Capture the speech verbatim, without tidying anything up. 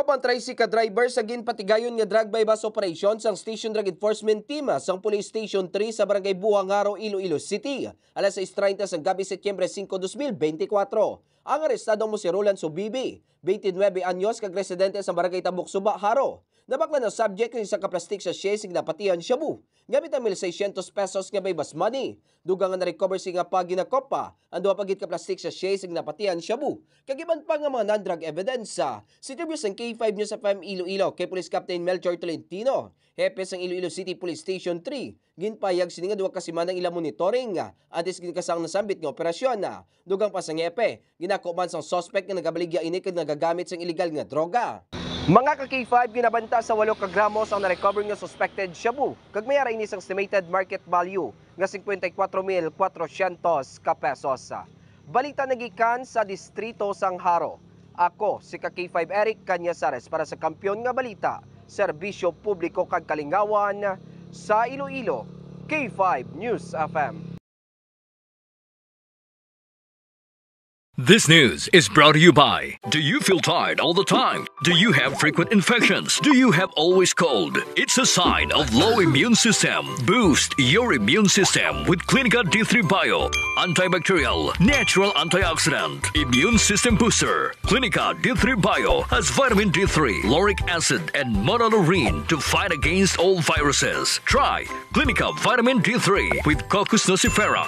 Ang tricycle driver sa ginpatigayon nga drug buy-bust operation sang Station Drug Enforcement Team sang Police Station three sa Barangay Buhangaro, Iloilo City, alas sais treinta sang gabi, Setyembre singko, dos mil beintikwatro. Ang arestado amo si Roland Subibi, twenty-nine anyos, kag residente sa Barangay Tabok Suba, Jaro. Nabaklan ang subject sa isa ka plastic sachet sing napatihan shabu gamit ang mil seiscientos pesos nga buy-bust money. Dugang nga na-recover sa iya nga paginakopa ang duha pa gid ka plastic sachet sing napatihan shabu kag iban pa nga mga non-drug evidence. Si Interview sang K five News F M Iloilo kay Police Captain Melchor Tolentino, hepe sang Iloilo City Police Station three, ginpahayag sini nga duha ka semana ang ila monitoring antes gid ka sang nasambit nga operasyon. Dugang pa sang hepe, ginako man sang suspect nga nagabaligya ini kag nagagamit sang illegal nga droga. Mga ka K five, ginabanta sa walo ka gramos ang na-recover nga suspected shabu, kag may ara ini sang estimated market value nga singkwenta y kwatro mil kwatrosyentos ka pesos. Balita nagikan sa distrito sang Jaro. Ako si ka K five Eric Cañazares para sa Kampiyon nga Balita, Serbisyo Publiko kag Kalingawan sa Iloilo, K five News F M. This news is brought to you by: Do you feel tired all the time? Do you have frequent infections? Do you have always cold? It's a sign of low immune system. Boost your immune system with Clinica D three Bio, antibacterial, natural antioxidant, immune system booster. Clinica D three Bio has vitamin D three, lauric acid, and monolaurin to fight against all viruses. Try Clinica Vitamin D three with Cocos nucifera.